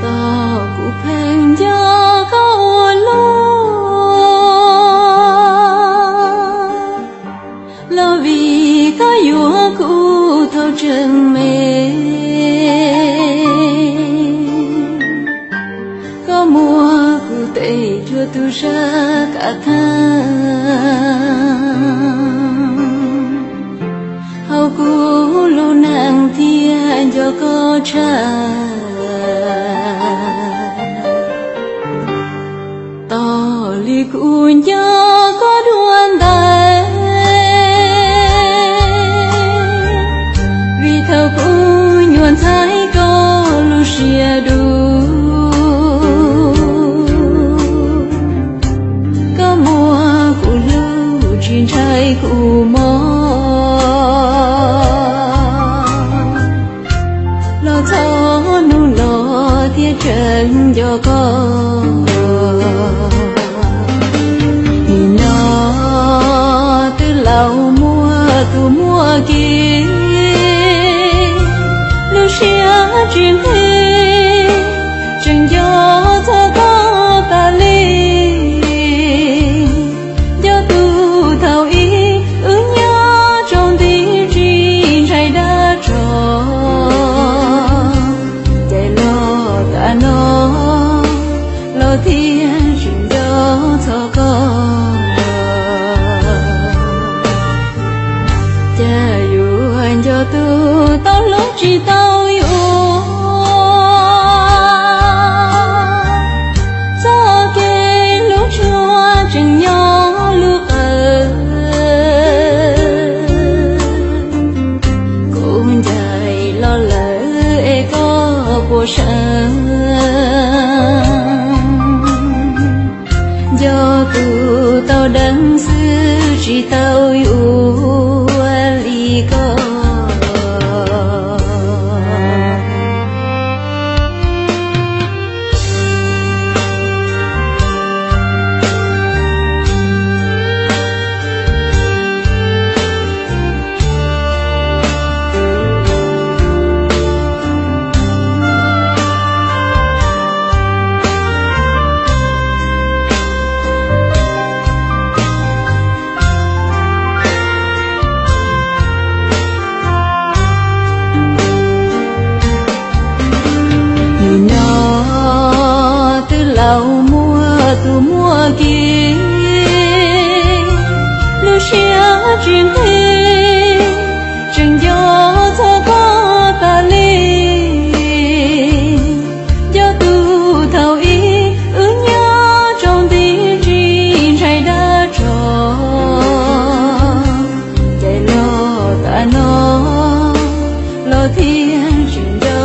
Tau kuv pheej nco koj ua luaj, los vim koj yuav kuv thaum tseem me. Koj muab kuv tes cuag tug sab kav theej, hauv kuv lub neej thiaj nco koj tshaj. Tos li kuv nco koj dua ntais, vim thaum kuv nyuam ntxhais koj lub siab dub, koj muab kuv hlub tsis ntshai kuv mob. Los txog hnub no thiaj tseem nco koj. Nim no twb laus muaj tus muaj ki, lub siab tsis nqig, tseem nco txog koj tas li. Nco tus thaum ub wb nyob tsaus nti tsis ntshai dab tsov, ces los tas no los thiaj tsis nco txog koj. Cas yuav nco tus tau hlub tsis tau yus, txoj kev hlub tshua tseem nyob lub qawv. Kuv ncaim los lawm es koj puas seev? Nco tus tau deev xwb tsis tau yuav li koj. Nim no twb laus muaj tus muaj ki, lub siab tsis nqig, tseem nco txog koj tas li. Nco tus thaum ub wb nyob tsaus nti tsis ntshai dab tsov, ces los tas no los thiaj tsis nco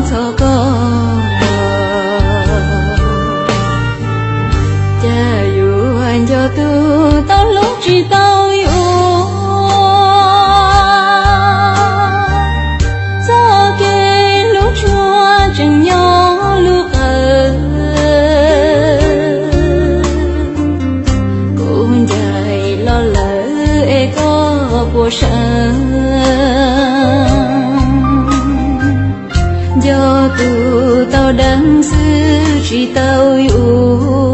txog koj. Cas yuav nco tus tau hlub tsis tau yus, txoj kev hlub tshua tseem nyob lub qawv. Kuv ncaim los lawm es koj puas seev? Nco tus tau deev xwb tsis tau yus